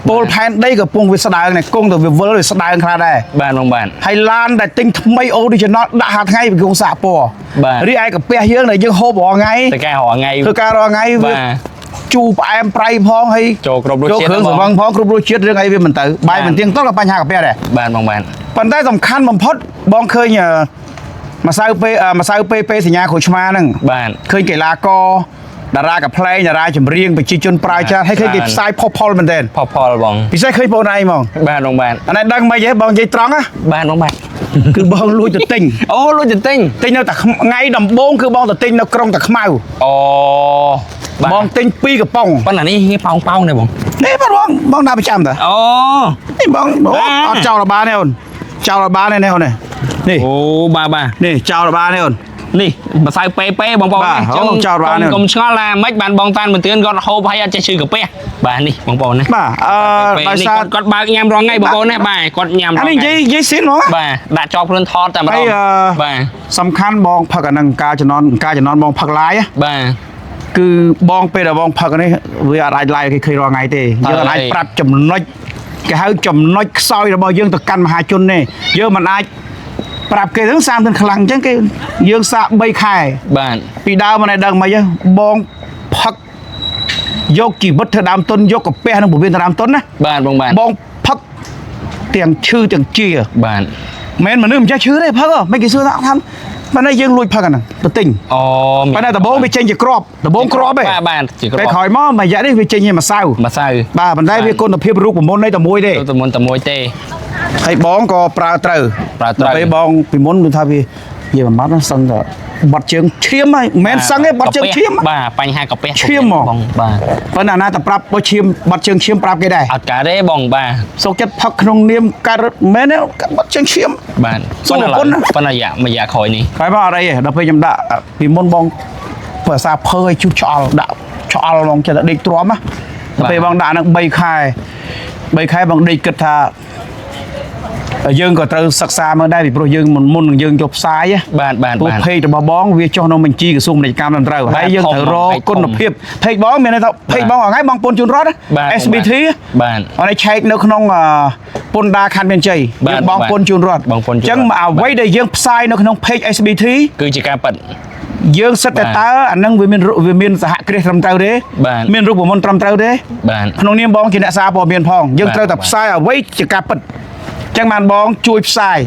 ពលផែនដីកំពុងវាស្ដើងនេះគង់តែវាវិលវាស្ដើងខ្លះដែរ បាទបងបាទ ហើយឡានដែលទិញថ្មី original ដាក់ហាថ្ងៃវាគង់សាកពណ៌ បាទ រីឯកាពះយើងដែលយើងហូបរាល់ថ្ងៃ តែកែរាល់ថ្ងៃ ធ្វើការរាល់ថ្ងៃវា បាទ ជូរផ្អែមប្រៃផងហើយ ចូលគ្រប់រស ចូល ជាតិ គ្រឿងស្រវឹងផងគ្រប់រសជាតិរឿងអីវាមិនទៅបាយមិនទៀងទាត់ក៏បញ្ហាកាពះដែរ បាទបងបាទ ប៉ុន្តែសំខាន់បំផុតបងឃើញម្សៅពេម្សៅពេពេសញ្ញាក្រូចឆ្មាហ្នឹង បាទ ឃើញកីឡាករតារាកាប្លែងតារាចម្រៀងប្រជាជនប្រើច្រើនហើយឃើញគេផ្សាយផុសផុលមែនទែន ផលផលបង ពិសេសឃើញបងឯងហ្មង បាទបងបាទ អានេះដឹងមិនទេបងនិយាយត្រង់ណា បាទបងបាទ គឺបងលួចទៅទិញ អូលួចទៅទិញ ទិញនៅតែថ្ងៃដំបូងគឺបងទៅទិញនៅក្រុងតាខ្មៅ អូបាទ បងទិញ2កំប៉ុង ប៉ុន្តែនេះគេប៉ោងប៉ោងទេបង នេះបងបងបងដាក់ប្រចាំតា អូ នេះបងអូ បាទ អត់ចោលរបានទេអូនចោលរបានទេនេះអូននេះនេះ អូបាទបាទ នេះចោលរបានទេអូន នេះម្សៅពេពេបងប្អូន បាទ ណា អូចោលបានទេ កុំឆ្ងល់ថាម៉េចបានបងតានមិនទឿនគាត់ហូបហើយអត់ចេះឈឺកាពះបាទនេះបងប្អូនណា បាទអឺ ពេ ដោយសារ នេះគាត់គាត់បើកញ៉ាំរាល់ថ្ងៃបងប្អូនណាបាទគាត់ញ៉ាំ អា រាល់ថ្ងៃ នេះនិយាយនិយាយស៊ីនហ្មងណា បាទដាក់ចោលខ្លួនថតតែម្ដង ហើយអឺ បាទ សំខាន់បងផឹកអាហ្នឹងកាលចំណន់កាលចំណន់បងផឹកឡាយណា បាទ គឺបងពេលដែលបងផឹកនេះវាអត់អាចឡាយគេឃើញរាល់ថ្ងៃទេ ហើយ យើងអត់អាចប្រាប់ចំណុចគេហៅចំណុចខ្សោយរបស់យើងទៅកាន់មហាជនទេយើងមិនអាចប្រាប់គេហ្នឹងសាមទៅខ្លាំងអញ្ចឹងគេយើងសាក3ខែ បាទ ពីដើមមិនได้ដឹងមិនទេបងផឹកយកជីវិតធ្វើដើមទុនយកកាពះនិងពវៀនធ្វើដើមទុនណា បាទបងបាទ បងផឹកទាំងឈឺទាំងជា បាទ មិនមនុស្សម្ចេះឈឺទេផឹកហ៎មិនគេសួរថាថាប៉ុន្តែយើងលួចផឹកអាហ្នឹងទៅទិញ អូមាន ប៉ុន្តែដំបូងវាចេញជាក្របដំបូងក្របទេ បាទបាទជាក្រប តែក្រោយមកមួយរយៈនេះវាចេញជាម្សៅ ម្សៅ បាទប៉ុន្តែវាគុណភាពរូបមន្តនេះតែមួយទេ ទៅមុនតែមួយទេ ហើយបងក៏ប្រើត្រូវ ប្រើត្រូវ ដល់ពេលបងពីមុនវាថាវានិយាយមួយម៉ាត់ណាសឹងតែបត់ជើងឈាមហើយមិនមែនសឹងទេបត់ជើងឈាម បាទបញ្ហាកាពះ ឈាមហ្មង បងបាទ ប៉ុន្តែអាណាតែប្រាប់បើឈាមបត់ជើងឈាមប្រាប់គេដែរ អត់កើតទេបងបាទ សុកចិត្តផឹកក្នុងនាមកើតមែនទេបត់ជើងឈាម បាទ សូមអរគុណណា ប៉ុន្តែរយៈមួយរយៈក្រោយនេះ ហើយមកអត់អីទេដល់ពេលខ្ញុំដាក់ពីមុនបងភាសាភើឲ្យជុះឆ្អល់ដាក់ឆ្អល់ហ្មងចិត្តតែដេកទ្រាំណាដល់ពេលបងដាក់ហ្នឹង3ខែ3ខែបងដេកគិតថាយើងក៏ត្រូវសិក្សាមើលដែរពីព្រោះយើងមុនមុននឹងយើងយកផ្សាយណា បាទបាទ ព្រោះ បាទ page របស់បងវាចុះក្នុងបញ្ជីក្រសួងពាណិជ្ជកម្មត្រឹមត្រូវ បាទ ហើយយើងត្រូវរក ធំ គុណភាព page បងមានន័យថា page បងថ្ងៃបងពន្ធជូនរដ្ឋណា បាទ SBT បាទ អត់ឲ្យឆែកនៅក្នុងពន្ធដារខណ្ឌមានជ័យ បាទ យើងបងពន្ធជូនរដ្ឋ បងពន្ធជូនរដ្ឋ អញ្ចឹងអ្វីដែលយើងផ្សាយនៅក្នុង page SBT គឺជាការប៉ិត យើងសិតតែ បាទ តើអានឹងវាមានរូវាមានសហគ្រាសត្រឹមត្រូវទេ បាទ មានរូបមន្តត្រឹមត្រូវទេ បាទ ក្នុងនាមបងជាអ្នកសារព័ត៌មានផងយើង បាទ ត្រូវតែផ្សាយអ្វីជាការពិតអញ្ចឹងបានបងជួយផ្សាយ